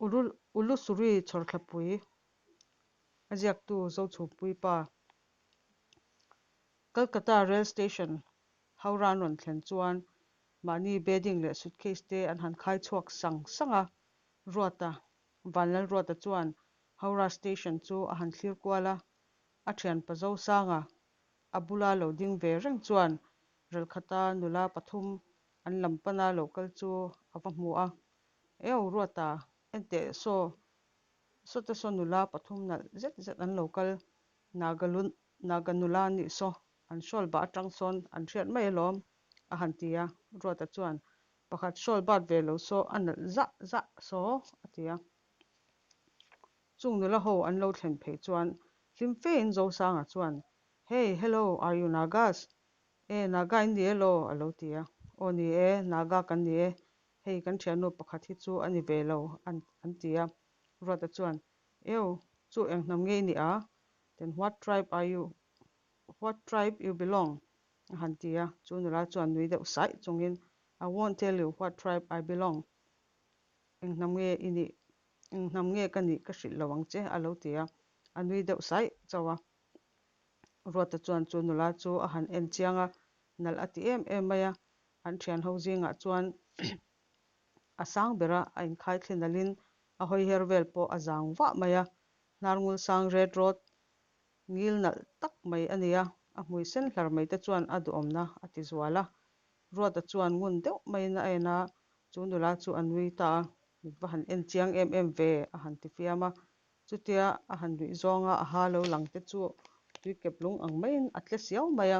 Ulusuri Chhawrthlapui a ziaktu Zochhumpuii pa. Calcutta Rail Station Howrah an rawn thlen chuan mahni bedding leh suitcase te an han khai chhuak sang sang a. Ruata, Vanlalruata chuan Howrah Station chu a han thlir kual a, a thianpa Zosanga a bula lo ding ve reng chuan ralkhata nula pathum an lam pana lo kal chu a va hmu a. Eo Ruata, enteh saw, sawte saw nula pathum nalh zet zet an lo kal, Naga Naga nula an nih saw, an shawl bah atang sawn an hriat mai alawm, a han ti a. Ruata chuan, Pakhat shawl bat ve lo saw a nalh zah zah saw, a ti a. Chung nula ho an lo thlen phei chuan hlim fein Zosanga chuan, Hey, hello, are you Nagas? E, Naga in ni e law? a lo ti a. Aw ni e, Naga kan ni e, hei kan thiannu pakhat hi chu a ni ve lo, an an ti a. Ruata chuan, Ew, chu eng hnam nge i nih a? Then what tribe are you, what tribe you belong? a han ti a. Chu nula chuan nui deuh saih chungin, I won't tell you what tribe I belong. Eng hnam nge i nih, eng hnam nge ka nih ka hrilh lo ang che, a lo ti a. A nui deuh saih chauh a. Ruata chuan chu nula chu a han en chiang a, nalh a ti em em mai a. An thian ho zingah chuan a sang ber a, a inkhai thli nalhin a hawi her vel pawh a zang vah mai a. Hnar ngul sang red road ngil nalh tak mai a ni a, a hmui sen hlar mai te chuan a duhawmna a ti zual a. Ruata chuan ngun deuh maiin a en a, chu nula chu a nui ta a, mit va han en chiang em em ve a han ti fiam a. Chutia a han nuih zawnga a ha lo lang te chu tuikep lung ang maiin a tle siau mai a,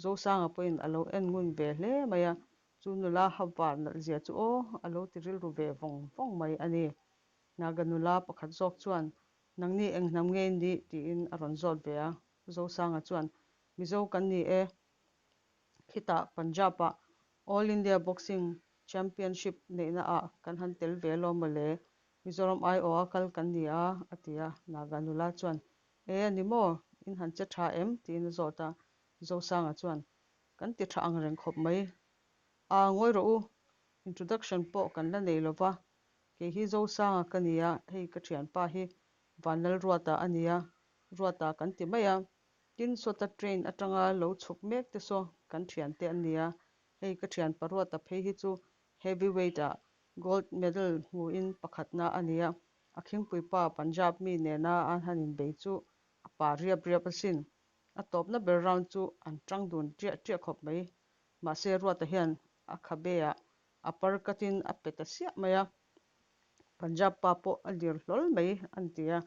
Zosanga pawhin a lo en ngun ve hle mai a, chu nula ha var nalh zia chu aw a lo ti rilru ve vawng vawng mai a ni. Naga nula pakhat zawk chuan, Nangni eng hnam nge in nih? tiin a rawn zawt ve a, Zosanga chuan, Mizo kan ni e, khitah Punjab-ah All India Boxing Championship neihna ah kan han tel ve alawm mawle, Mizoram aiawha kal kan ni a, a ti a. Naga nula chuan, E, a ni maw? In han che tha em? tiin a zawt a. Zosanga chuan, Kan ti tha ang reng khawp mai. A, ngawi rawh u, introduction pawh kan la nei lo va, kei hi Zosanga ka ni a, hei ka thianpa hi Vanlalruata a ni a, Ruata kan ti mai a. Tin, sawta train atanga lo chhuk mek te saw kan thiante an ni a, hei ka thianpa Ruata phei hi chu heavyweight ah Gold medal hmuin pakhatna a ni a, a khingpui pa Punjab mi nena an han inbei chu a pa riap riap asin. A tawpna ber round chu an tang dun ṭiah ṭiah khawp mai. Mahse Ruata hian a khabe ah a par katin a pe ta siah mai a, Punjab pa pawh a lir hlawl mai an ti a.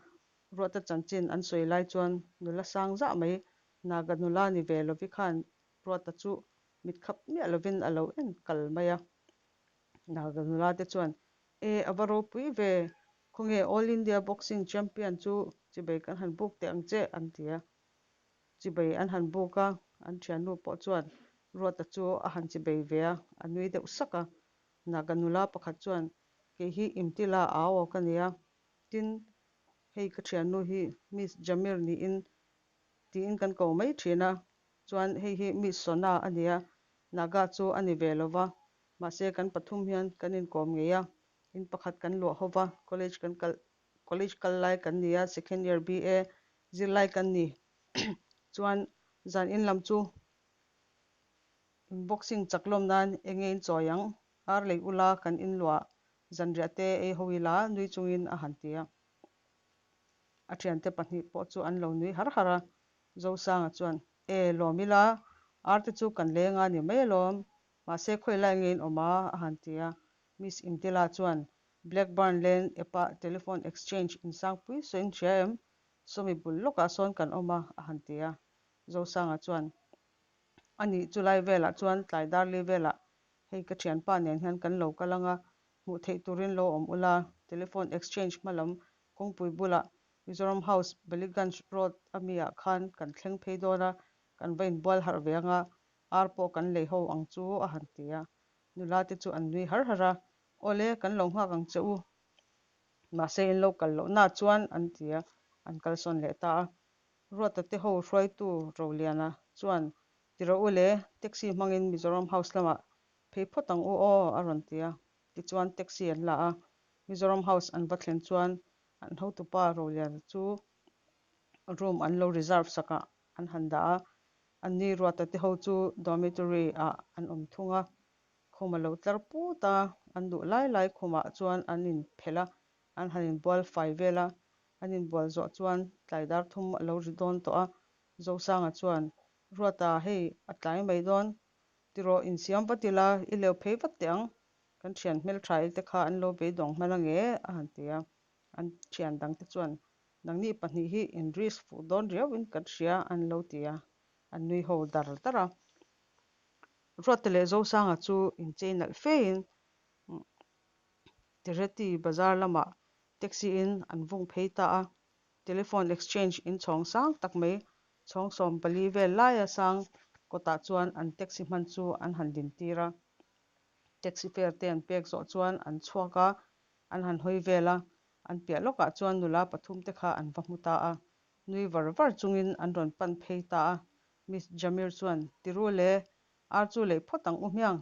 Ruata chanchin an sawi lai chuan nula sang zah mai, Naga nula ni ve lovi khan Ruata chu mitkhap miah lovin a lo en kal mai a. Naga nula te chuan, E, a va ropui ve, khawnge All India Boxing Champion chu chibei kan han buk teh ang che, an ti a. Chibei an han buk a, an thiannu pawh chuan Ruata chu a han chibei ve a, a nui deuh sak a. Naga nula pakhat chuan, Kei hi Imtila Ao ka ni a, tin, hei ka thiannu hi Miss Jamir niin tiin kan ko mai thin a, chuan hei hi Miss Sona a ni a, Naga chu a ni ve lo va, mahse kan pathum hian kan inkawm ngei a, in pakhat kan luah ho va, college kan kal college kal lai kan ni a, second year BA zirlai kan ni chuan zan in lam chu in boxing chak lawm nan enge in chawi ang, ar lei ula kan in luah zanriah te ei ho ila nui chungin a han ti a, a thiante pahnih pawh chu an lo nui har har a, Zosanga chuan, E, lawm ila, ar te chu kan leng a ni mai alawm, mahse khawi lai nge in awm a? a han ti a. Miss Imtila chuan, Blackburn Lane epah telephone exchange insangpui saw in hria em? Sawmi bul lawkah sawn kan awm a, a han ti a. Zosanga chuan, A nih chu lai velah chuan tlai darli velah hei ka thianpa nen hian kan lo kal ang a, hmuh theih turin lo awm ula, telephone exchange hmalam kawngpui bulah Mizoram House, Ballygunge Road a mi ah khan kan thleng phei dawn a, kan va inbual harh ve ang a, ar pawh kan lei ho ang chu a han ti a. Nula te chu an nui har har a, Awle, kan lo nghak ang che u. Mahse in lo kal loh na chuan an ti a, an kalsawn leh ta a. Ruata te ho hruaitu Roliana chuan, Ti rawh u le, taxi hmangin Mizoram House lamah phei phawt ang u aw a rawn ti a. Tichuan taxi an la a. Mizoram House an va thlen chuan an hotupa Roliana chu room an lo reserve sakah an han dah a, anni Ruata te ho chu dormitory ah an awm thung a, khum a lo tlar put a, an duh lai lai khumah chuan an inphelh a, an han inbual fai vel a, an inbual zawh chuan tlai dar thum a lo ri dawn tawh a, Zosanga chuan, Ruata hei a tlai mai dawn, Tirawh insiam vat ila, i leu phei vat teh ang, kan thian hmeltha te kha an lo beidawng hman ange a han ti a. An thian dangte chuan, Nangni pahnih hi in risk fuh dawn riauin kan hria an lo ti a, an nui ho dar dar a. Ruatte leh Zosanga chu inchei nalh fein Tereti bazar lamah taxi in an vung phei ta a. Telephone exchange inchhawng sang tak mai Chhawng 14 vel laia sang kawtah chuan an taxi hman chu an han din tir a. Taxi fare te an pek zawh chuan an chhuak a, an han hawi vel a, an piah lawkah chuan nula pathum te kha an va hmu ta a. Nui var var chungin an rawn pan phei ta a. Miss Jamir chuan, Tiru le, ar chu lei phawt ang u hmiang,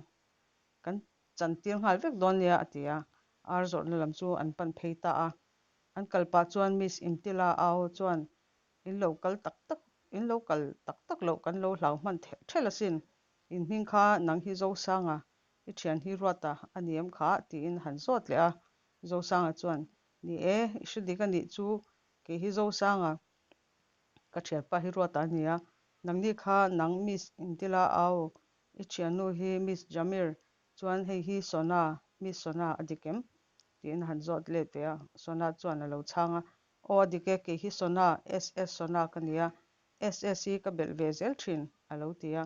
kan chan tir nghal vek dawn nia, a ti a. Ar zawrhna lam chu an pan phei ta a. An kal pah chuan Miss Imtila Ao chuan, In lo kal tak tak, in lo kal tak tak loh kan lo hlau hman thelh asin. In hming kha nang hi Zosanga, i thian hi Ruata a ni em kha? tiin han zawt leh a. Zosanga chuan, Ni e, i hre dik a nih chu, kei hi Zosanga, ka thianpa hi Ruata a ni a. Nangni kha nang Miss Intila au, i thiannu hi Miss Jamir, chuan hei hi Sona, Miss Sona a dik em? tiin a han zawt let ve a. Sona chuan a lo chhang a, Aw a dik e, kei hi Sona, SS Sona ka nia, SS hi ka belh ve zel thin, a lo ti a.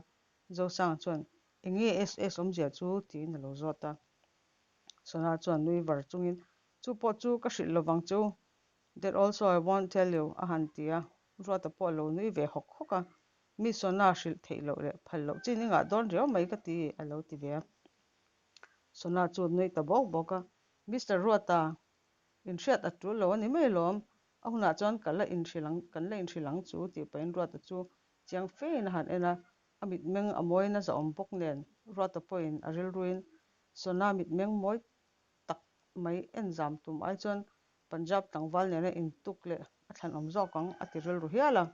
Zosanga chuan, Eng nge SS awmzia chu? tiin a lo zawt a. Sona chuan nui var chungin, Chu pawh chu ka hrilh lovang chu, That also I won't tell you, a han ti a. Ruata pawh a lo nui ve hawk hawk a. Mi Sona hrilh theih loh leh phal loh chin i ngah dawn riau mai ka ti, a lo ti ve a. Sona chu nui ta bawk bawk a, Mister Ruata, Inhriat a tul lo a ni mai lawm. A hunah chuan ka la inhrilh ang, kan la inhrilh ang chu tih pahin Ruata chu chiang fein a han en a, a mitmeng a mawiin a zahawm bawk nen Ruata pawhin a rilruin Sona mitmeng mawi tak mai en zam tum ai chuan Punjab tlangval nena intuk leh a thlanawm zawk ang a ti rilru hial a.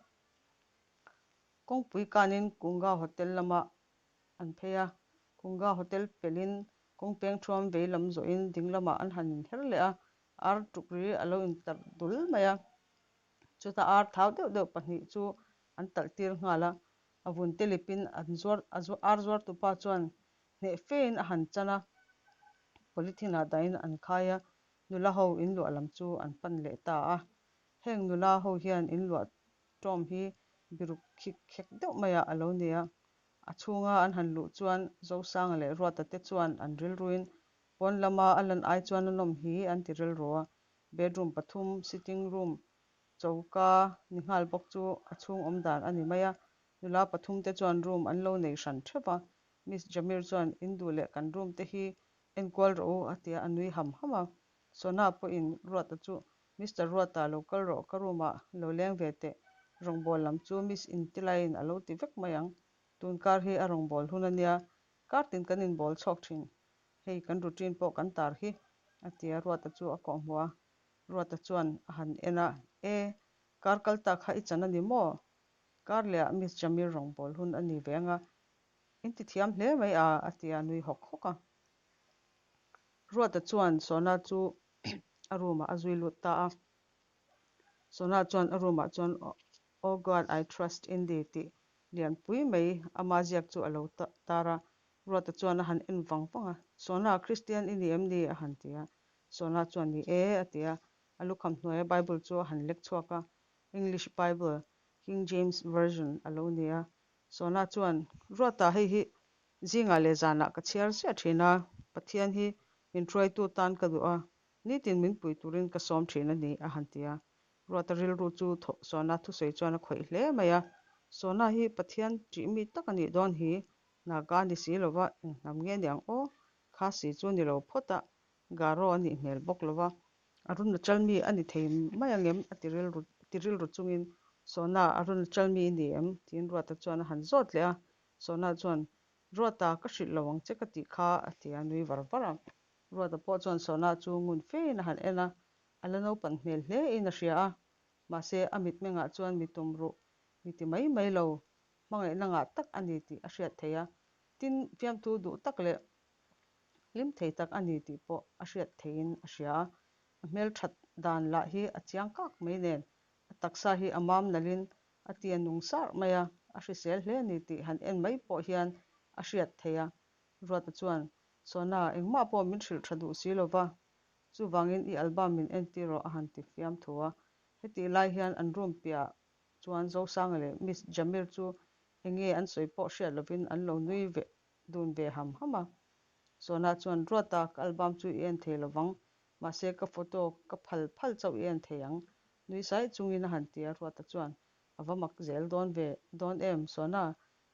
Kawngpui kanin Kunga Hotel lama an phei a, Kunga Hotel pelhin kawngpeng thuam vei lam zawhin ding lamah an han inher leh a, ar tuk ri a lo intarh dul mai a. Chutah ar thau deuh deuh pahnih chu an talh tir nghal a, a vun te lipin an zuar a ar zuartupa chuan hneh fein a han chan a, polythene ah dahin an khai a, nula ho inluah lam chu an pan leh ta a. Heng nula ho hian inluah tawm hi biruk khik khek deuh maiah a lo ni a, A chhunga an han luh chuan Zosanga leh Ruata te chuan an rilruin pawn lama a lan ai chuan a nawm hi an ti rilru a. Bedroom pathum, sitting room, choka ni nghal bawk chu a chhung awm dan a ni mai a. Nula pathum te chuan room an lo nei hran theuh a. Miss Jamir chuan in duh leh kan room te hi enkual rawh u a ti a, a nui ham ham a. Sona pawhin Ruata chu Mister Ruata lo kal rawh ka room ah lo leng ve teh, rawngbawl lam chu Miss Intilaiin a lo ti vek mai ang, tun kar hi a rawngbawl hun a nia, kar tin kan inbawl chhawk thin, hei kan routine pawh kan tar hi a ti a, Ruata chu a kawhhmuh a, Ruata chuan a han en a, E, kar kal ta kha i chan a ni maw? Kar leh ah Miss Jamir rawngbawl hun a ni ve ang a, in ti thiam hle mai a a ti a, nui hawk hawk a. Ruata chuan Sona chu a room ah a zui lut ta a. Sona chuan a room ah chuan Oh God, I trust in thee tih lianpui mai ama ziak chu a lo tar a. Ruata chuan a han en vang vang a, Sona, Kristian i ni em ni? a han ti a. Sona chuan Ni e a ti a. A lukham hnuaia Bible chu a han lek chhuak a. English Bible, King James Version a lo ni a. Sona chuan, Ruata, hei hi Zingah leh zanah ka chhiar ziah thin a, Pathian hi min hruaitu tan ka duh a, nitin min pui turin ka sawm thin a ni, a han ti a. Ruata rilru chu Sona thusawi chuan a khawih hle mai a, Sona hi Pathian ṭih mi tak a nih dawn hi, Naga a ni si lova, eng hnam nge niang aw, Khasi chu ni lo phawt a, Garo a nih hmel bawk lova, Arunachal mi a ni thei mai angem? a ti rilru ti rilru chungin Sona, Arunachal mi i ni em? tiin Ruata chuan a han zawt leh a, Sona chuan, Ruata, ka hrilh lo ang che ka tih kha, a ti a, nui var var a. Ruata pawh chuan Sona chu ngun fein a han en a, a la naupan hmel hle in a hria a, mahse a mitmengah chuan mi tum ruh mi ti mai mai lo, hmangaihna ngah tak a ni tih a hriat theih a, tin fiamthu duh tak leh hlim thei tak a ni tih pawh a hriat theihin a hria a, a hmelthat dan lah hi a chiang kak mai nen a taksa hi a mam nalhin a ti a nung sarh mai a, a hrisel hle a ni tih han en mai pawh hian a hriat theih a. Ruata chuan, Sona, engmah pawh min hrilh tha duh si lo va, chuvangin i album min entir rawh a han ti fiam thu a. Hetih lai hian an room piahah chuan Zosanga leh Miss Jamir chu eng nge an sawi pawh hriat lovin an lo nui ve dun ve ham ham a. Sona chuan, Ruata, ka album chu i en thei lo vang, mahse ka photo ka phal phal chauh i en thei ang, nui sai chungin a han ti a. Ruata chuan, A va mak zel dawn ve dawn em, Sona,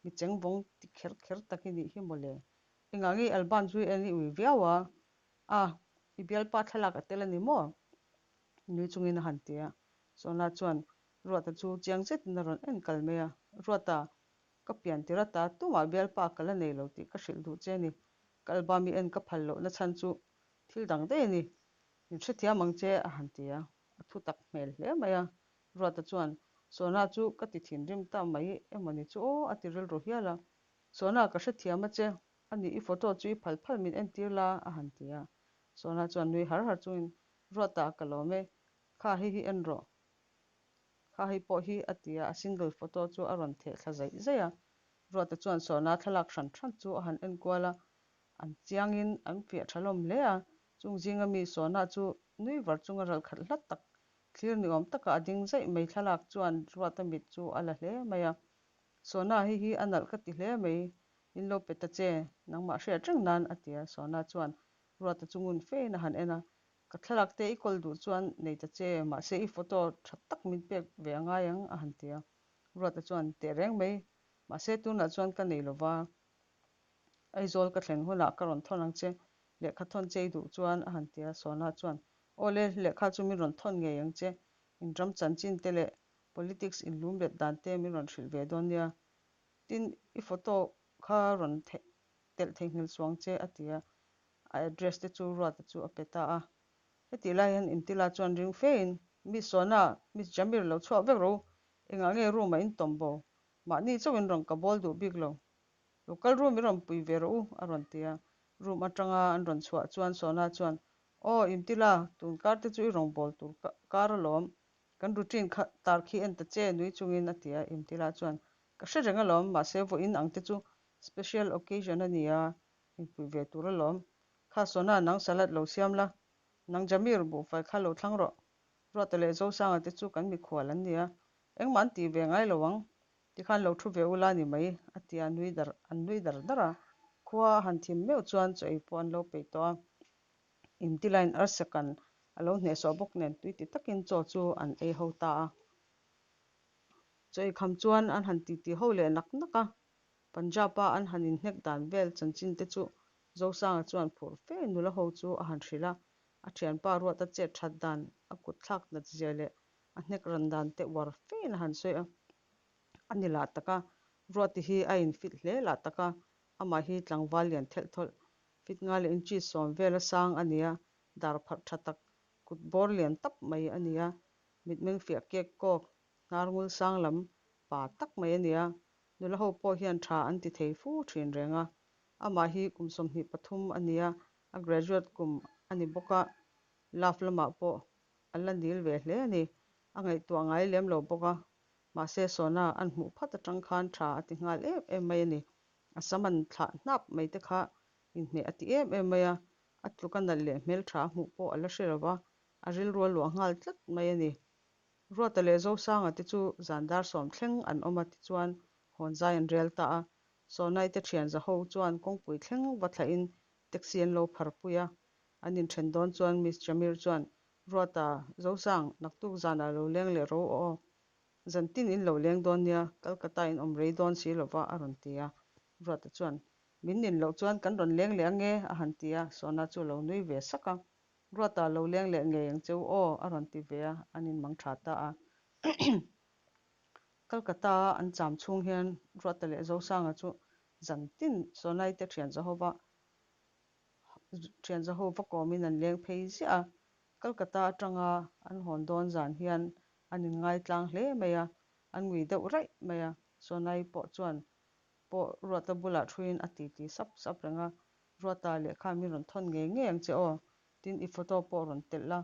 mi cheng vawng ti kher kher tak i nih hi mawle. Engah nge i album chu i en i ui viau a? A, i bialpa thlalak a tel a ni maw? Nui chungin a han ti a. Sona chuan Ruata chu chiang zetin a rawn en kal mai a. Ruata, ka pian tir ata tumah bialpa ka la nei lo tih ka hrilh duh che a ni. Ka album i en ka phal lohna chhan chu thil dang daih a ni. Min hrethiam ang che a han ti a. A thu tak hmel hle mai a. Ruata chuan, Sona chu ka ti thinrim ta mai emawni chu aw a ti rilru hial a. Sona ka hrethiam a che, a nih i photo chu i phal phal min entir la a han ti a. Sona chuan nui har har chungin, Ruata ka lawm e, kha hei hi en rawh. Kha hei pawh hi a ti a, a single photo chu a rawn theh thla zaih zaih a. Ruata chuan Sona thlalak hran hran chu a han en kual a, an chiangin an fiah tha hlawm hle a, chung zinga mi Sona chu nui var chunga ral khat hlat tak thlir ni awm taka a ding zaih mai thlalak chuan Ruata mit chu a la hle mai a. Sona hei hi a nalh ka ti hle mai, min lo pe ta che, nangmah hriat reng nan a ti a, Sona chuan Ruata chu ngun fein a han en a, Ka thlalak te i kawl duh chuan nei ta che, mahse i photo tha tak min pek ve a ngai ang a han ti a. Ruata chuan, Teh reng mai, mahse tunah chuan ka nei lova, Aizawl ka thlen hunah ka rawn thawn ang che, lehkha thawn che i duh chuan a han ti a. Sona chuan, Aw le, lehkha chu min rawn thawn ngei ang che, inram chanchin te leh politics inlum let dan te min rawn hrilh ve dawn nia. Tin, i photo kha rawn telh theihnghilh suang che a ti a. A address te chu Ruata chu a pe ta a. Hetih lai hian Imtila chuan ring fein, Miss Sona, Miss Jamir lo chhuak vek ro, engah nge room ah in tawm bo? Mahni chauhin rawn ka bawl duh bik lo. Lo kal room i rawn pui ve rawh u, a rawn ti a. Room atanga an rawn chhuah chuan Sona chuan, Aw, Imtila, tun kar te chu i rawn bawl tur kar alawm. Kan routine kha tar khi en ta che, nui chungin a ti a. Imtila chuan, Ka hre reng alawm, mahse vawiin ang te chu special occasion a ni a, inpui ve tur alawm. Kha Sona, nang salad lo siam la, nang Jamir, buhfai kha lo thlang rawh. Ruata leh Zosanga te chu kan mikhual an ni a, engmah an tih ve ngai lo ang. Tikhan lo thu ve ula ni mai, a ti a, nui dar an nui dar dar a. Khua a han thim meuh chuan chaw ei pawh an lo peih tawh a. Imtilain arsakan a lo hnehsawh bawk nen tui ti takin chaw chu an ei ho ta a. Chaw ei kham chuan an han titi ho leh nak nak a. Punjab-a an han inhnek dan vel chanchin te chu Zosanga chuan phur fe nula ho chu a han hrilh a, a thianpa Ruata chet that dan, a kut thlak nat zia leh a hnek ran dan te uar fein a han sawi a. A ni lah tak a, Ruati hi a infit hle lah tak a, amah hi tlangval lian thelh thawlh, fit nga leh inchi sawm vela sang a ni a, dar pharh tha tak, kut bawr lian tap mai a ni a, mitmeng fiah kek kawk, hnar ngul sang lam pa tak mai a ni a, nula ho pawh hian tha an ti thei fu thin reng a. Amah hi kum 23 a ni a, a graduate kum a ni bawk a, love lamah pawh a la nil ve hle a ni. A ngaihtuah ngai lem lo bawk a, mahse Sona an hmuh phat atang khan tha a ti nghal em em mai a ni. A sam an thlah hnap mai te kha inhmeh a ti em em mai a, a tluk a nalh leh hmeltha a hmuh pawh a la hre lo va, a rilru a luah nghal tlat mai a ni. Ruata leh Zosanga te chu zan dar sawm thleng an awm a tichuan hawn zai an rel ta a, Sawnai te thian za ho chuan kawngpui thleng va thlahin taxi an lo phar pui a, an inthen dawn chuan Miss Jamir chuan Ruata, Zosang, naktuk zanah lo leng leh ro aw, zan tin in lo leng dawn nia, Calcutta in awm rei dawn si lova a rawn ti a, Ruata chuan Min nin loh chuan kan rawn leng leh ange a han ti a, Sona chu a lo nui ve sak a. Ruata lo leng leh ngei ang cheu aw a rawn ti ve a, an inmang tha ta a. Calcutta a an cham chhung hian Ruata leh Zosanga chu zan tin Sonai te thian Jehova. Thian zaho va kawmin an leng phei ziah a, Kolkata atanga an hawn dawn zan hian an inngaitlang hle mai a, an ngui deuh raih mai a. Sonai pawh chuan pawh Ruata bulah thuin a titi sap sap reng a, Ruata lehkha min rawn thawn ngei ngei ang che aw, tin i photo pawh rawn telh la,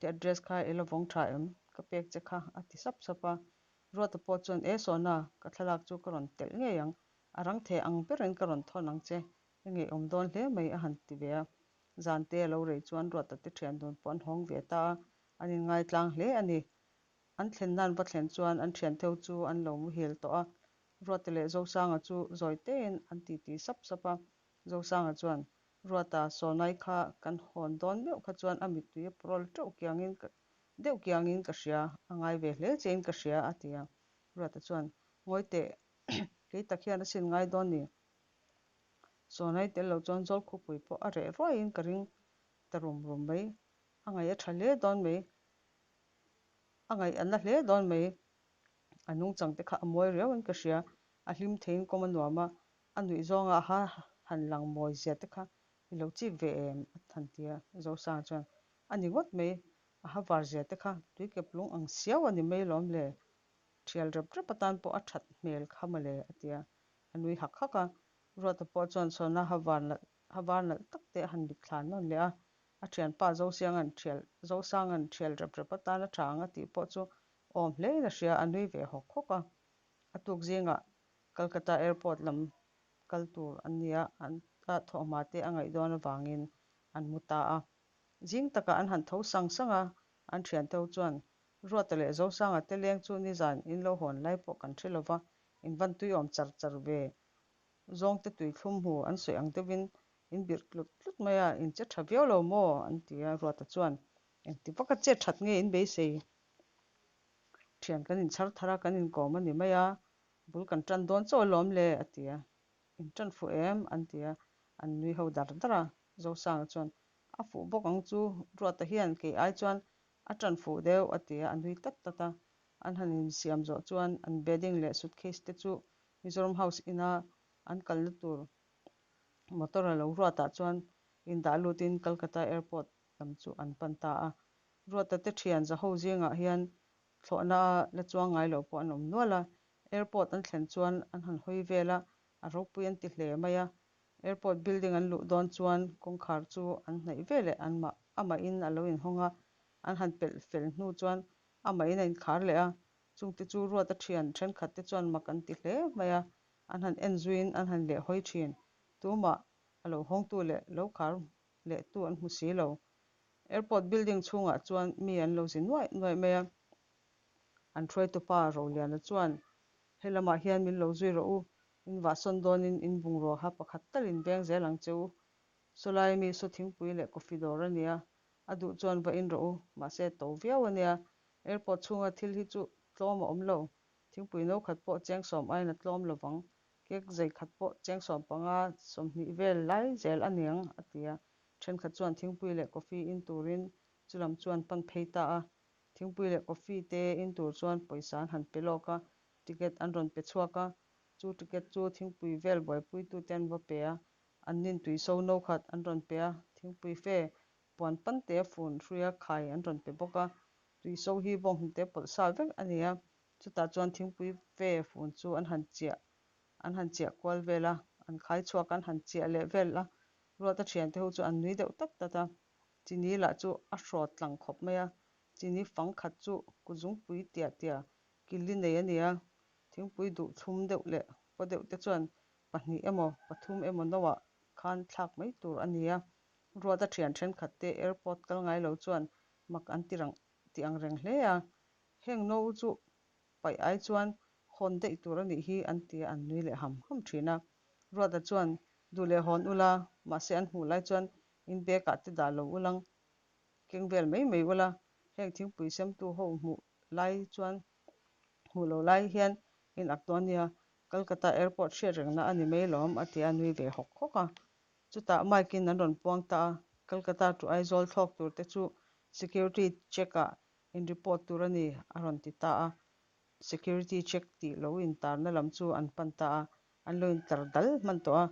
i address kha i la vawng tha em? Ka pek che kha a ti sap sap a. Ruata pawh chuan E Sona, ka thlalak chu ka rawn telh ngei ang, a rang thei ang berin ka rawn thawn ang che, I ngeiawm dawn hle mai a han ti ve a. Zante a lo rei chuan Ruata te thian dun pawh an hawng ve ta a, an inngaitlang hle a ni. An thlen nan va thlen chuan an thian theu chu an lo muhil tawh a. Ruata leh Zosanga chu zawi tein an titi sap sap a. Zosanga chuan, Ruata, Sawnai kha kan hawn dawn meuh kha chuan a mittui a parawl teuh kiangin ka deuh kiangin ka hria, a ngai ve hle chein ka hria a ti a. Ruata chuan, Ngawi teh, kei tak hian a sin ngai dawn ni. Sawnai tel lo chuan Zawlkhupui pawh a reh ruaiin ka ring ta rum rum mai. A ngaih a tha hle dawn mai. A ngaih a na hle dawn mai. A nungchang te kha a mawi riauin ka hria. A hlim theiin kawm a nuam a, a nuih zawnga ha han lang mawi zia te kha i lo chik ve em? a han ti a. Zosanga chuan, A ni ngawt mai. A ha var zia te kha tuikep lung ang siau a ni mai lawm le. Thial rep rep atan pawh a that hmel kha mawle, a ti a. A nui hak hak a, Ruata pawh chuan Sona ha var nalh ha var nalh tak te a han mit thlan nawn leh a, a thianpa Zosianga'n thial Zosanga'n thial rep rep atan a tha ang a tih pawh chu awm hlein a hria, a nui ve hawk hawk a. A tuk zingah Calcutta Airport lam kal tur an ni a, an a thawhhma te a ngaih dawn avangin an mu ta a. Zing takah an han tho sang sang a, an thiante ho chuan Ruata leh Zosanga te leng chu nizan in lo hawn lai pawh kan hre lova, in van tui awm char char ve. Zawngte tui thlum hmu an sawi ang deuhin in birh tlut tlut mai a, in che tha viau lo maw? an ti a, Ruata chuan engti vaka che that nge in beisei? Thian kan inchhar thar a, kan inkawm a ni mai a, bul kan tan dawn chauh alawm le a ti a, in tan fuh em? an ti a, an nui ho dar dar a, Zosanga chuan a fuh bawk ang chu, Ruata hian kei ai chuan A ṭan fuh deuh a ti a, a nui tat tat a. An han insiam zawh chuan an bedding leh suitcase te chu Mizoram House ina an kalna tur motor a lo ruatah chuan indah lutin Calcutta Airport lam chu an pan ta a. Ruata te ṭhian zaho zingah hian thlawhna a la chuang ngai lo pawh an awm nual a. Airport an thlen chuan an han hawi vel a, a ropui an ti hle mai a. Airport building an luh dawn chuan kawngkhar chu an hnaih ve leh anmah amahin a lo inhawng a, an han pelh fel hnu chuan amahin a inkhar leh a, chungte chu Ruata thian thenkhat te chuan mak an ti hle mai a, an han en zuiin an han lehhawi thin. Tumah a lo hawngtu leh lo khar lehtu an hmu si lo. Airport building chhungah chuan mi an lo zi nuaih nuaih mai a, an hruaitupa Roliana chuan He lamah hian min lo zui rawh u, in vahsawn dawnin in bungrua kha pakhat talin veng zel ang che u. Sawlai mi saw thingpui leh coffee dawr a nia, a duh chuan va in rawh u, mahse to viau a nia. Airport chhunga thil hi chu tlawm a awm lo, thingpui no khat pawh cheng sawm aiin a tlawm lo vang, cake zei khat pawh cheng 15, 20 vel lai zel a niang a ti a. Thenkhat chuan thingpui leh coffee in turin chulam chuan pan phei ta a, Thingpui leh coffee te in tur chuan pawisa an han pe lawk a, ticket an rawn pe chhuak a, chu ticket chu thingpui vel buaipuitute an va pe a, an nin tui so no khat an rawn pe a, thingpui fe puan pante a fun hruia khai an rawn pe bawk a, tui so hi bawnghnute pawlh sa vek a ni a, chutah chuan thingpui fe fun chu an han chiah an han chiah kual vel a, an khai chhuak a, an han chiah leh vel a, Ruata thiante ho chu an nui deuh tat tat a. Chini lah chu a hrawt tlang khawp mai a, chini fang khat chu kuzungpui tiah tiah killi nei a ni a, thingpui duh thlum deuh leh paw deuh te chuan pahnih emaw pathum emaw no ah khan thlak mai tur a ni a. Ruata thian thenkhat te airport kal ngai lo chuan mak an ti rang ti ang reng hle a, heng no chu paih ai chuan hawn daih tur a nih hi an ti a, an nui leh ham ham thin a. Ruata chuan duh leh hawn ula, mahse an hmuh lai chuan In bag ah te dah lo ulang keng vel mai mai ula, heng thingpui semtu ho hmuh lai chuan hmuh lo lai hian in ak dawn nia, Kolkata airport hriat rengna a ni mai lawm a ti a nui ve hawk hawk a. Chutah mic in an rawn puang ta a, Kolkata to Aizawl thlawk tur te chu security check ah in report tur a ni a rawn ti ta a, security check tih lo intarna lam chu an pan ta a, an lo intlar dal hman tawh a,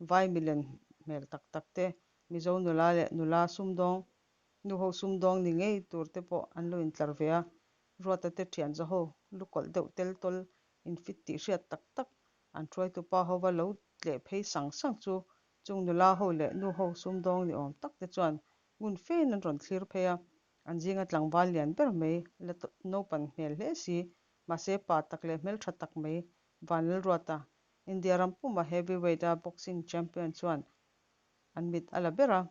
vai milen hmel tak tak te, Mizo nula leh nula sumdawng, nuho sumdawng ni ngei tur te pawh an lo intlar ve a. Ruata te thian zaho lukawlh deuh tel tawl infit tih hriat tak tak an hruaitu pa hova lo tleh phei sang sang chu chung nula ho leh nuho sumdawng ni awm tak te chuan ngun fein an rawn thlir phei a. An zinga tlangval lian ber mai la naupan hmel hle si, mahse pa tak leh hmeltha tak mai Vanlalruata, India ram puma heavyweight a boxing champion chuan an mit a la ber a,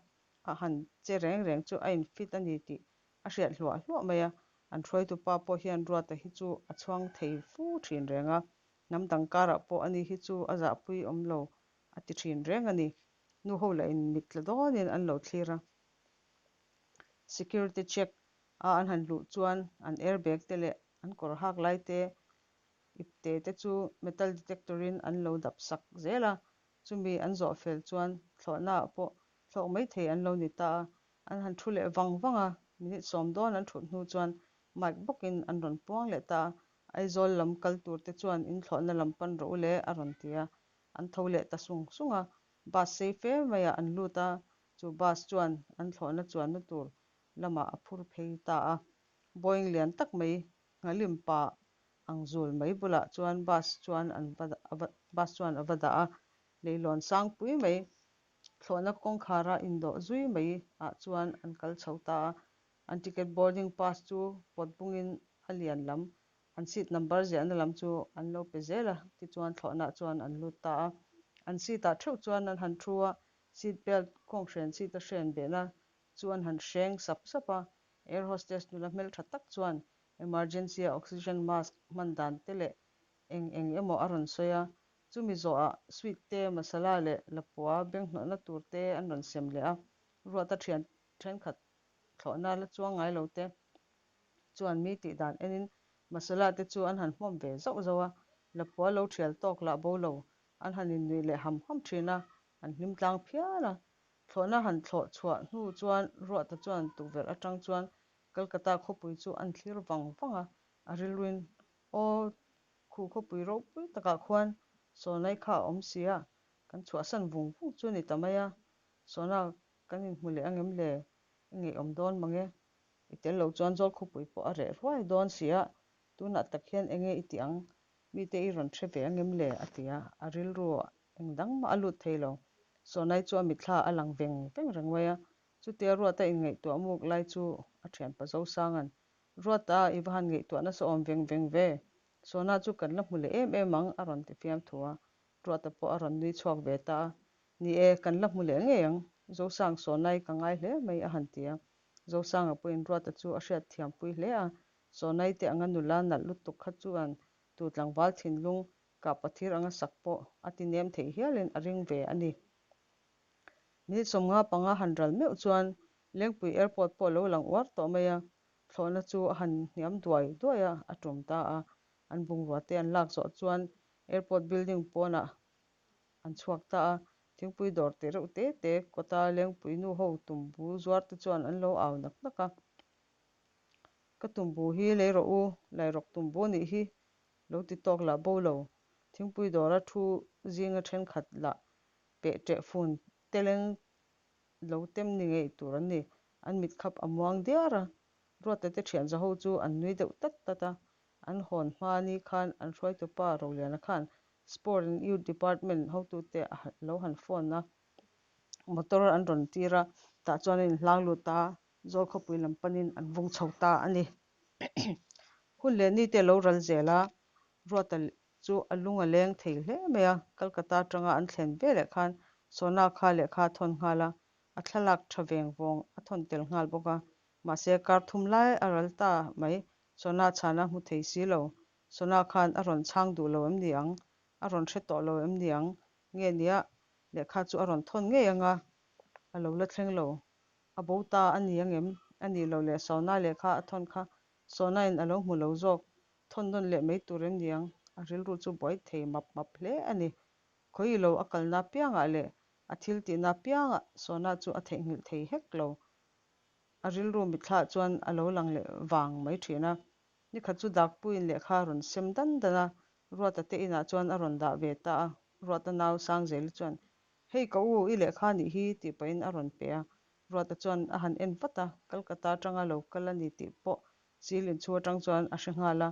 a han che reng reng chu a infit a ni tih a hriat hluah hluah mai a. An hruaitu pa pawh hian Ruata hi chu a chhuang thei fu thin reng a, hnam dang karah pawh ani hi chu a zahpui awm lo a ti thin reng a ni. Nu ho lah in mit tla dawnin an lo thlir a. Security check a an han luh chuan an airbag te leh an kawr hak lai te ipte te chu metal detector in an lo dap sak zel a, chumi an zawh fel chuan thlawhna ah pawh thlawk mai thei an lo ni ta a, an han thu leh vang vang a, minute sawm dawn an thut hnu chuan mic bawkin an rawn puang leh ta a, Aizawl lam kal tur te chuan in thlawhna lam pan rawh u le a rawn ti a, an tho leh ta sung sung a, bus sei fe maiah an lut a, chu bus chuan an thlawhna chuanna tur lamah a phur phei ta a, Boeing lian tak mai nghalim pa ang zul mai bulah chuan bus chuan an va bus chuan a va dah a, leilawn sangpui mai thlawhna kawngkhara indawh zui mai ah chuan an kal chho ta a, an ticket boarding pass chu pawt bungin a lian lam an seat number ziahna lam chu an lo pe zel a, tichuan thlawhnaah chuan an lut ta a, an seat ah theuh chuan an han thu a, seat belt kawnghren seat a hren behna chu an han hreng sap sap a, air hostess nula hmeltha tak chuan emergency a oxygen mask hman dan te leh eng eng emaw a rawn sawi a, chumi zawhah sweet te, masala leh lapua benghnawhna tur te an rawn sem leh a, Ruata thian thenkhat thlawhna la chuang ngai lo te chuan mi tih dan enin masala te chu an han hmawm ve zauh zauh a, lapua lo thial tawk lah bo lo an han innuih leh ham ham thin a, an hlim tlang phian a. Thlawhna han thlawh chhuah hnu chuan Ruata chuan tukverh atang chuan Calcutta khawpui chu an thlir vang vang a, a rilruin, Aw, khu khawpui ropui takah khuan Sawnai kha a awm si a, kan chhuahsan vung vung chu ni ta mai a, Sawna kan inhmu leh angem le? I ngeiawm dawn mang e. I tel lo chuan zawl khawpui pawh a reh ruai dawn si a, tunah tak hian enge i tih ang? Mite i rawn hre ve angem le? a ti a, a rilru eng dang mah a lut thei lo. Sawnai chu a mitthla a lang veng veng reng mai a, Chutia Ruata inngaihtuah muk lai chu a thianpa Zosanga'n, Ruata, i va han ngaihtuah nasa awm veng veng ve. Sawna chu kan la hmu leh em em ang, a rawn ti fiam thu a. Ruata pawh a rawn nui chhuak ve ta a. Ni e, kan la hmu leh ngei ang. Zosang Sawnai ka ngai hle mai, a han ti a. Zosanga pawhin Ruata chu a hriat thiam pui hle a. Sawnai te anga nula nalh lutuk kha chuan tu tlangval thinlung kahpathir anga sak pawh a ti nem thei hialin a ring ve a ni. Minute 55 han ral meuh chuan Lengpui Airport pawh a lo lang uar tawh mai a, thlawhna chu a han hniam duai duai a, a tum ta a. An bungrua te an lak zawh chuan Airport building pawnah an chhuak ta a, thingpui dawr teh reuh te te kawta Lengpui nu ho tumbu zuar te chuan an lo au nak nak a. Ka tumbu hi lei rawh u, Lairawk tumbu nih hi lo ti tawk lah bo lo. Thingpui dawra thu zinga thenkhat lah peh ṭeh fun teleng lo tem ni ngei tur an ni. An mit khap a muang diar a, Ruata te ṭhian zaho chu an nui deuh tat tat a. An hawn hma ni khan an hruaitupa Roliana khan Sport and Youth Department hotute a lo han phone a, motor an rawn tir a, tah chuan an inhlang lut a, Zawl khawpui lam panin an vung chho ta a ni. Hun leh ni te a lo ral zel a, Ruata chu a lung a leng thei hle mai a, Calcutta atanga an thlen veleh khan Sona kha lehkha a thawn nghal a, a thlalak tha veng vawng a thawn tel nghal bawk a. Mahse, kar thum lai a ral ta mai, Sona chhana hmu thei si lo. Sona khan a rawn chhang duh lo em ni ang? A rawn hre tawh lo em ni ang? Nge nia, lehkha chu a rawn thawn ngei ang a, a lo la thleng lo. A bo ta a ni ang em? A nih loh leh Sona lehkha a thawn kha Sona-in a lo hmu lo zawk. Thawn nawn leh mai tur em niang? A rilru chu buai thei map map hle a ni. Khawi lo a kalna apiangah leh a thil tihna apiangah Sona chu a theihnghilh thei hek lo. A rilru mitthla chuan a lo lang leh vang mai thin a. Nikhat chu Dakpuiin lehkha a rawn sem dan dan a, Ruata te inah chuan a rawn dah ve ta a. Ruata nau Sangzeli chuan, Hei ka u, i lehkha nih hi, tih pahin a rawn pe a. Ruata chuan a han en vat a, Calcutta atanga lo kal a ni tih pawh Seal inchhu atang chuan a hre nghal a.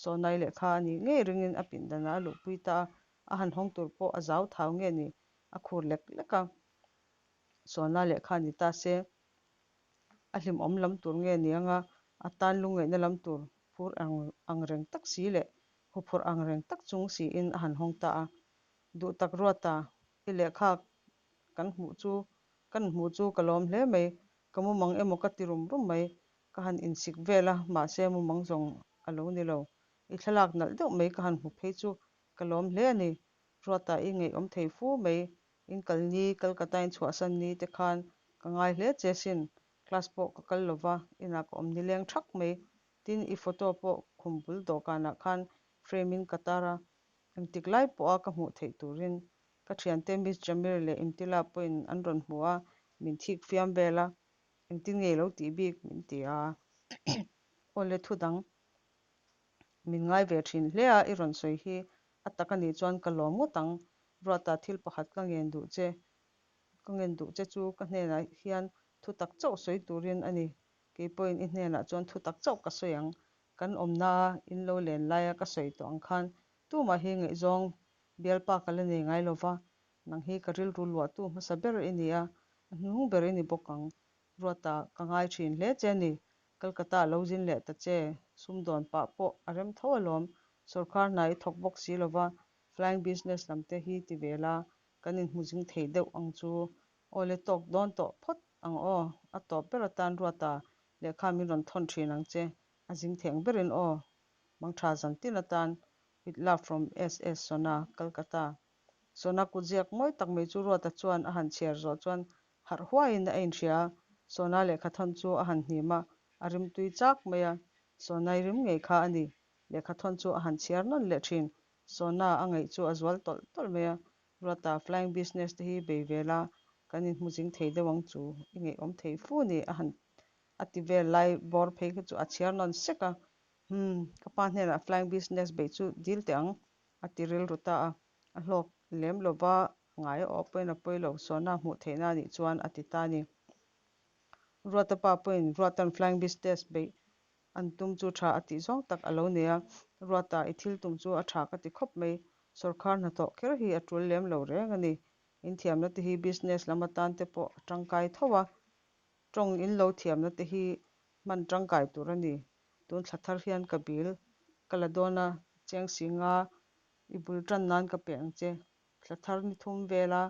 Sawnai lehkha a nih ngei ringin a pindanah a luhpui ta a, a han hawng tur pawh a zau thau nge ni, a khur lek lek a. Sawna lehkha ni ta se, a hlimawm lam tur nge ni anga a tan lungngaihna lam tur phur ang reng tak si leh huphurh ang reng tak chung siin a han hawng ta a. Duh tak Ruata, i lehkha kan hmuh chu kan hmuh chu ka lawm hle mai, ka mumang emaw ka ti rum rum mai, ka han insik vel a, mahse mumang zawng a lo ni lo. I thlalak nalh deuh mai ka han hmu phei chu ka lawm hle a ni. Ruata i ngaihawm thei fu mai, in kal ni, Calcutta in chhuahsan ni te khan ka ngai hle che sin, class pawh ka kal lova, inah ka awm nileng thak mai. Tin, i photo pawh khum bul dawhkanah khan frame in ka tar a, engtik lai pawha ka hmuh theih turin ka thiante Miss Jamir leh Imtila pawhin an rawn hmu a, min thik fiam vel a, engtin nge i lo tih bik min ti a. Aw le thu dang min ngai ve thin hle a, i rawn sawi hi a tak a nih chuan ka lawm ngawt ang. Ruata thil pakhat ka ngen duh che, ka ngen duh che chu ka hnenah hian thu tak chauh sawi turin a ni. Kei pawhin i hnenah chuan thu tak chauh ka sawi ang. Kan awmnaa in lo len laia ka sawi tawh ang khan tumah hi ngaihzawng bialpa ka la nei ngai lo va, nang hi ka rilru luahtu hmasa ber i ni a, a hnuhnung ber i ni bawk ang. Ruata, ka ngai thin hle che a ni. Calcutta a lo zin leh ta che. Sumdawn pah pawh a rem tho alawm. Sawrkar hna i thawk bawk si lo va, flying business lam te hi ti ve la, kan inhmu zing thei deuh ang chu. Aw le tawk dawn tawh phawt ang aw, a tawp ber atan Ruata lehkha min rawn thawn thin ang che, a zing thei ang berin aw. Mangtha zan tin atan With love from SS Sona, Calcutta. Sona kutziak mawi tak mai chu Ruata chuan a han chhiar zawh chuan harh huaiin a inhria a, Sona lehkha thawn chu a han hnim a, a rimtui chak mai a, Sonai rim ngei kha a ni. Lehkha thawn chu a han chhiar nawn leh thin. Sona a ngaih chu a zual tawlh tawlh mai a, Ruata flying business te hi bei ve la, kan inhmu zing thei deuh ang chu, i ngaihawm thei fu ni a han a ti vel lai bawr phei kha chu a chhiar nawn sek a, Umm, ka pa hnenah flying business beih chu dil teh ang, a ti rilru ta a. A hlawk lem lova ngai a awh pawhin a pawi lo, Sona hmuh theihna a nih chuan a ti ta a ni. Ruata pa pawhin Ruata'n flying business beih an tum chu tha a tih zawng tak a lo nei a, Ruata i thil tum chu a tha ka ti khawp mai, sawrkhar hnathawh kher hi a tul lem lo reng a ni. In thiamna te hi business lam atan te pawh a tangkai tho a, tawng in lo thiamna te hi hman tangkai tur a ni. Tun thla thar hian ka bill ka la dawn a, chiang si nga i bul tan nan ka pe ang che. Thla thar ni thum vela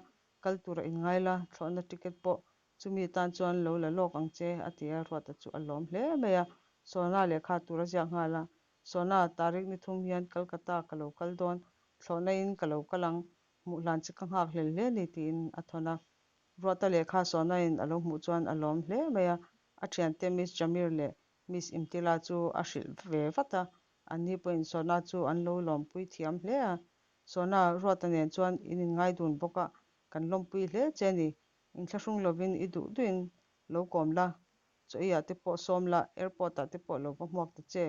kal tura inngai la, thlawhna ticket pawh chumi tan chuan lo la lawk ang che, a ti a, Ruata chu a lawm hle mai a. Sona lehkha tur a ziak nghal a, Sona, tarik ni thum hian Calcutta ka lo kal dawn, thlawhna in ka lo kal ang, hmuh hlan che ka nghak hlel hle ni, tiin a thawn a. Ruata lehkha Sona in a lo hmuh chuan a lawm hle mai a, a thiante Miss Jamir leh Miss Imtila chu a hrilh ve vat a, anni pawhin Sona chu an lo lawmpui thiam hle a. Sona, Ruata nen chuan in inngai dun bawk a, kan lawmpui hle che ni. Inthlahrung lovin i duh duhin lo kawm la, chaw eiah te pawh sawm la, airport ah te pawh lo va hmuak ta che.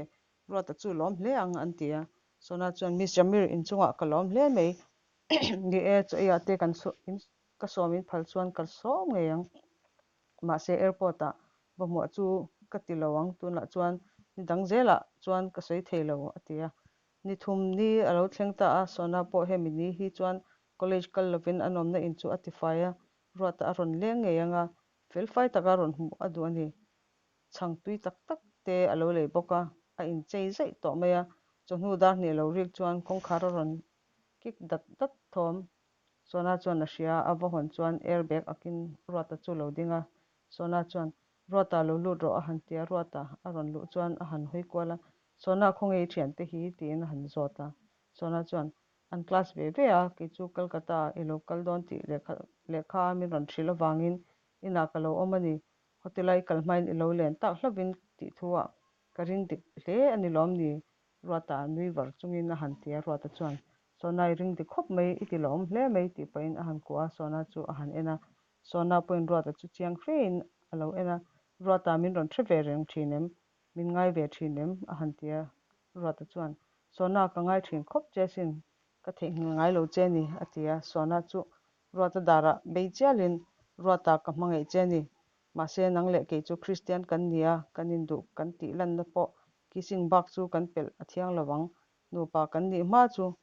Ruata chu lawm hle ang an ti a. Sona chuan Miss Jamir inchungah ka lawm hle mai. Ni e, chaw eiah te kan ka sawm in phal chuan ka sawm ngei ang. Mahse airport ah va hmuah chu ka ti lo ang, tunah chuan ni dang zelah chuan ka sawi thei lo a ti a. Ni thum ni a lo thleng ta a, Sona pawh hemi ni hi chuan college kal lovin a nawmna in chu a ti fai a, Ruata a rawn leng ngei ang a, felfai taka rawn hmuh a duh a ni. Chhang tui tak tak te a lo lei bawk a, a inchei zaih tawh mai a, chawhnu dar hnih lo rik chuan kawngkhar a rawn kik dat dat thawm. Sona chuan a hria, a va hawn chuan air bag akin Ruata chu lo ding a. Sona chuan, Ruata lo lut rawh a han ti a, Ruata a rawn luh chuan a han hawi kual a, Sona khawnge i thiante hi? tiin a han zawt a. Sona chuan, An class ve ve a, kei chu Calcutta ah i lo kal dawn tih lehkha lehkha min rawn hrilh avangin inah ka lo awm a ni, hotel a i kal hmain i lo len tak hlauhin tih thu ah ka ring dik hle a ni lawm ni? Ruata nui var chungin a han ti a, Ruata chuan, Sona i ring dik khawp mai, i ti lawm hle mai tih pahin a han kuah a, Sona chu a han en a. Sona pawhin Ruata chu chiang fein a lo en a, Ruata min rawn hre ve reng thin em? Min ngai ve thin em? a han ti a, Ruata chuan, Sona ka ngai thin khawp che sin, ka theihnghilh ngai lo che ni a ti a, Sona chu Ruata darah bei chialin, Ruata ka hmangaih che a ni. Mahse nang leh kei chu Kristian kan ni a, kan induh kan tih lanna pawh kissing bak chu kan pelh a thiang lo ang. Nupa kan nih hma chu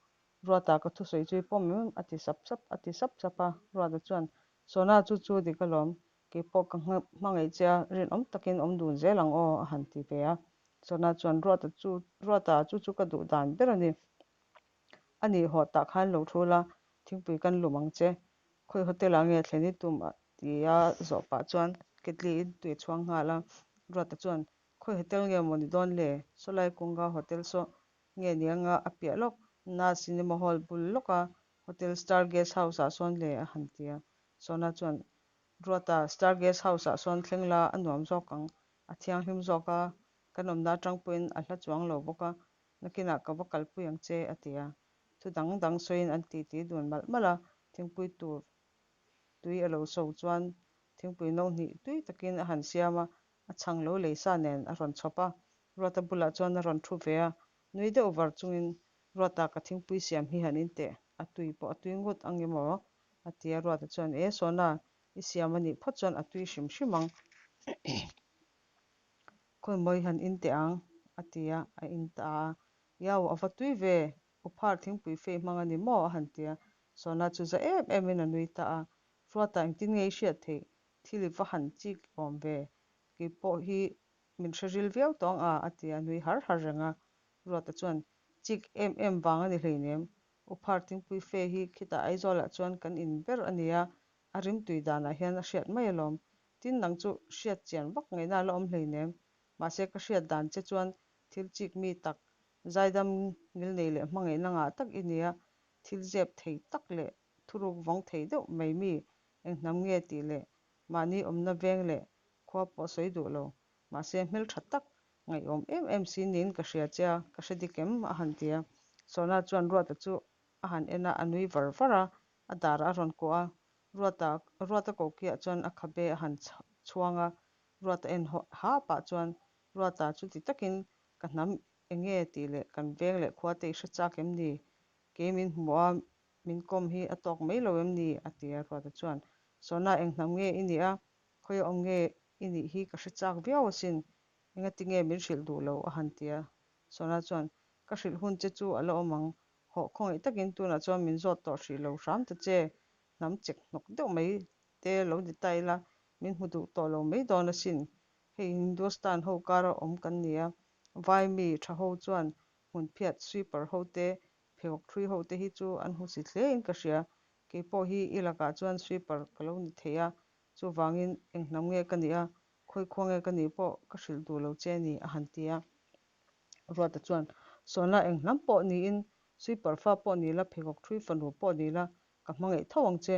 Ruata ka thusawi chu i pawm em? a ti sap sap a ti sap sap a. Ruata chuan, Sona chu chu dik alawm, kei pawh ka hmangaih che a, rinawm takin awm dun zel ang aw a han ti ve a. Sona chuan, Ruata chu Ruata chu chu ka duh dan ber a ni. A nih haw tah khan lo thu la, thingpui kan lum ang che. Khawi hotel ah nge thlen i tum a tia zawh pah chuan ketli in tui a chhuang nghal a. Ruata chuan, Khawi hotel nge maw ni dawn le? Sawlai Kunga Hotel saw nge ni anga a piah lawk na cinema hall bul lawka Hotel Star Guest House ah sawn le a han ti a. Sona chuan, Ruata, Star Guest House ah sawn thleng la a nuam zawk ang, a thianghlim zawk a, kan awmna atang pawhin a hla chuang lo bawk a, nakinah ka va kalpui ang che a ti a. Thu dang dang sawiin an titi dun malh malh a, thingpui tur tui a lo so chuan thingpui no hnih tui takin a han siam a, a chhang lo lei sa nen a rawn chhawp a. Ruata bulah chuan a rawn thu ve a, nui deuh var chungin, Ruata ka thingpui siam hi han in teh, a tui pawh a tui ngut ang emaw? a ti a, Ruata chuan, E Sona, i siam a nih phawt chuan a tui hrim hrim ang. Khawi mawi han in teh ang, a ti a, a in ta a. Iau, a va tui ve, Uphar thingpui fei hmang a ni maw? a han ti a. Sona chu za em emin a nui ta a. Ruata engtin nge i hriat theih? Thil i va han chik awm ve, kei pawh hi min hre ril viau tawh ang a, a ti a, nui har har reng a. Ruata chuan, Chik em em vang a ni hleinem, Uphar thingpui fe hi khitah Aizawlah chuan kan in ber a nia, a rimtui danah hian a hriat mai alawm. Tin nang chu hriat chian vak ngaihna a la awm hleinem, mahse ka hriat dan che chuan thil chik mi tak, zaidam ngilnei leh hmangaihna ngah tak i nia, thil zep thei tak leh thuruk vawng thei deuh mai mi eng hnam nge tih leh mahni awmna veng leh khua pawh sawi duh lo, mahse hmeltha tak ngaihawm em em si niin ka hria che a, ka hre dik em? a han ti a. Sona chuan Ruata chu a han en a, a nui var var a, a darah a rawn kuah a, Ruata Ruata kokiah chuan a khabe a han chhuang a, Ruata en ha pah chuan Ruata chuti takin ka hnam enge tih leh kan veng leh khua te i hre chak em ni? Kei min hmuh a, min kawm hi a tawk mai lo em ni? a ti a, Ruata chuan, Sona eng hnam nge i nih a, khawi awm nge i nih hi ka hre chak viau asin, engati nge min hrilh duh lo? a han ti a, Sona chuan, Ka hrilh hun che chu a la awm ang, hawh khawngaih takin tunah chuan min zawt tawh hrih lo hram ta che, hnam chek hnawk deuh mai te lo ni ta ila, min hmu duh tawh lo mai dawn asin, hei Hindustan ho kara awm kan ni a, vai mi tha ho chuan hmunphiat sweeper ho te, pheikhawk thui ho te hi chu an hmu si hle in ka hria, kei pawh hi i lakah chuan sweeper ka lo ni thei a, chuvangin eng hnam nge ka nih a, khawi khua nge ka nih pawh ka hrilh duh lo che a ni a han ti a. Ruata chuan, Sawna eng hnam pawh niin, sweeper fa pawh ni la, pheikhawk thui fanu pawh ni la, ka hmangaih tho ang che,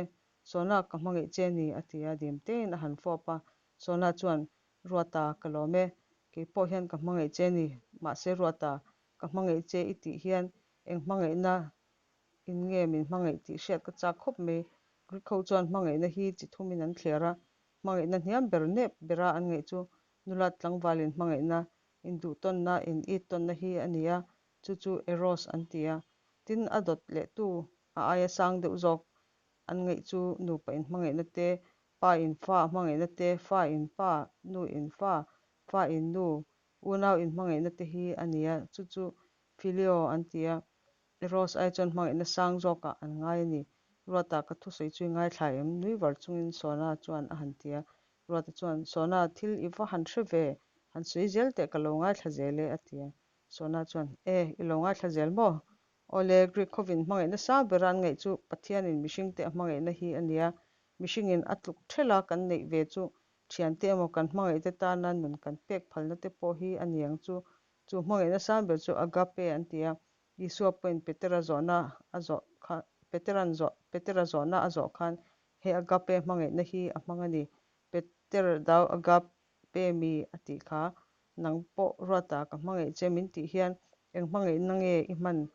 Sawna ka hmangaih che a ni a ti a, dim tein a han fawp a. Sawna chuan, Ruata, ka lawm e, kei pawh hian ka hmangaih che a ni, mahse Ruata, ka hmangaih che i tih hian eng hmangaihna in nge min hmangaih tih hriat ka chak khawp mai. Greek ho chuan hmangaihna hi chi thumin an thler a, hmangaihna hniam ber nep bera an ngaih chu nulat tlangvalin hmangaihna, induhtawnna, in it tawnna hi a ni a, chu chu eros an ti a. Tin, a dawt lehtu a aia sang deuh zawk an ngaih chu nupa in hmangaihna te, pa in fa hmangaihna te, fa in pa, nu in fa, fa in nu, unau in hmangaihna te hi a ni a, chu chu phileo an ti a. Eros ai chuan hmangaihna sang zawkah an ngai a ni. Ruata ka thusawi chu i ngaithla em? Nui var chungin Sona chuan a han ti a. Ruata chuan, Sona, thil i va han hre ve, han sawi zel teh ka lo ngaithla zel e, a ti a. Sona chuan, E, i lo ngaithla zel maw? Awle, Greek khawvin hmangaihna sang bera an ngaih chu Pathianin mihringte a hmangaihna hi a nia. Mihringin a tluk ṭhela kan neih ve chu ṭhiante emaw kan hmangaihte tana nun kan pek phalna te pawh hi a ni ang chu. Chu hmangaihna sang ber chu agape an ti a. Isua pawhin Petera zawhna a zawh kha Petera'n zawh Petera zawhna a zawh khan he agape hmangaihna hi a hmang a ni. Peter dau agape mi a tih kha. Nang pawh Ruata ka hmangaih che min tih hian eng hmangaihna nge i hman?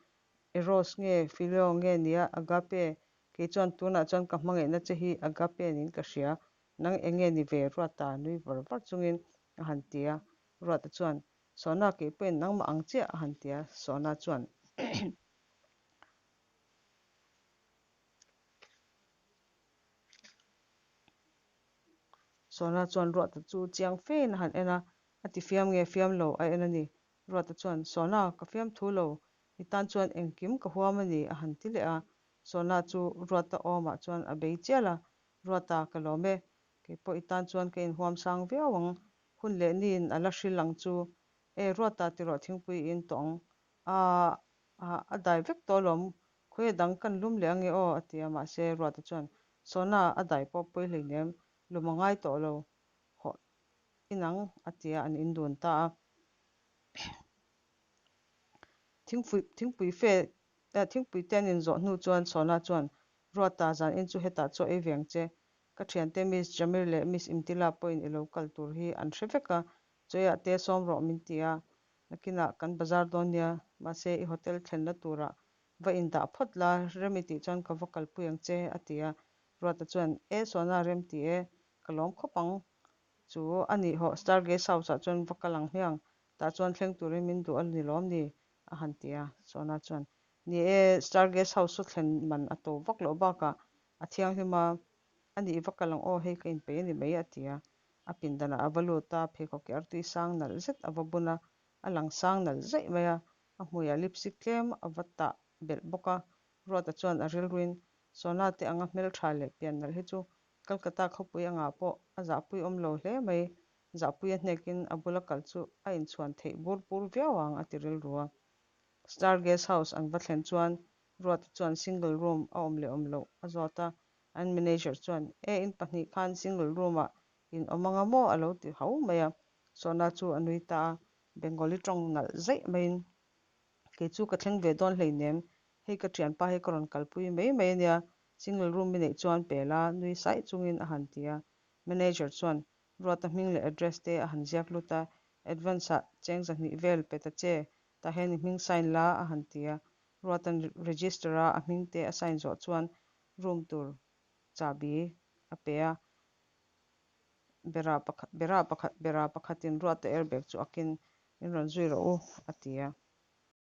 Eros nge Phileo nge nia Agape? Kei chuan tunah chuan ka hmangaihna che hi Agape niin ka hria. Nang eng nge ni ve Ruata nui var var chungin a han ti a. Ruata chuan, Sona kei pawhin nangmah ang chiah a han ti a. Sona chuan. Sona chuan Ruata chu chiang fein a han en a, a ti fiam nge fiam lo a en a ni. Ruata chuan, Sona, ka fiamthu lo, i tan chuan engkim ka huam a ni, a han ti leh a. Sona chu Ruata awmah chuan a bei chial a, Ruata, ka lawm e, kei pawh i tan chuan ka inhuam sang viau ang, hun leh niin a la hril ang chu. E, Ruata tirawh thingpui i in tawh ang. Aaa, a dai vek tawh alawm, khawi dang kan lum leh ange aw, a ti a, mahse Ruata chuan, Sona, a dai pawh pawi hleinem, lum a ngai tawh lo, hawh inang, a ti a, an indun ta a. Thingpui thingpui fe thingpui te an inzawh hnu chuan Sona chuan, Ruata, zan in chu hetah chaw ei ve ang che. Ka thiante Miss Jamir leh Miss Imtila pawhin i lo kal tur hi an hre vek a, chawiah te sawm rawh min ti a, nakinah kan bazar dawn nia, mahse i hotel thlenna turah va indah phawt la, rem i tih chuan ka va kalpui ang che, a ti a. Ruata chuan, E Sona rem ti e, ka lawm khawp ang chu a nih hawh, Star Guest House ah chuan va kal ang hmiang, tah chuan thleng turin min duh a ni lawm ni? a han ti a. Sona chuan, Ni e, Star Guest House chu thlen man a to vak loh bakah a thianghlim a, a nih va kal ang aw, hei ka inpeih a ni mai, a ti a. A pindanah a va lut a, pheikhawk ke artui sang nalh zet a va bun a, a lang sang nalh zaih mai a, a hmuiah lipstick tlem a va tah belh bawk a. Ruata chuan a rilruin, Sona te anga hmeltha leh pian nalh hi chu Calcutta khawpui angah pawh a zahpui awm lo hle mai, zahpui a hnekin a bula kal chu a inchhuan theih bur bur viau ang a ti rilru a. Star Guest House an va thlen chuan Ruata chuan single room a awm leh awm loh a zawt a, an manager chuan, E in pahnih khan single room ah in awm anga maw a lo ti hau mai a, Sona chu a nui ta a, Bengali tawng nalh zaih maiin, Kei chu ka thleng ve dawn hleinem, hei ka thianpa hi ka rawn kalpui mai mai a nia, single room i neih chuan pe la nui saih chungin a han ti a, manager chuan Ruata hming leh address te a han ziak lut a, advance ah cheng zahnih vel pe ta che, tah hian i hming sign la a han ti a, Ruata'n register a a hming te a sign zawh chuan room tur chahbi a pe a, bera pakhat bera pakhat bera pakhatin Ruata airbag chu akin min rawn zui rawh u a ti a.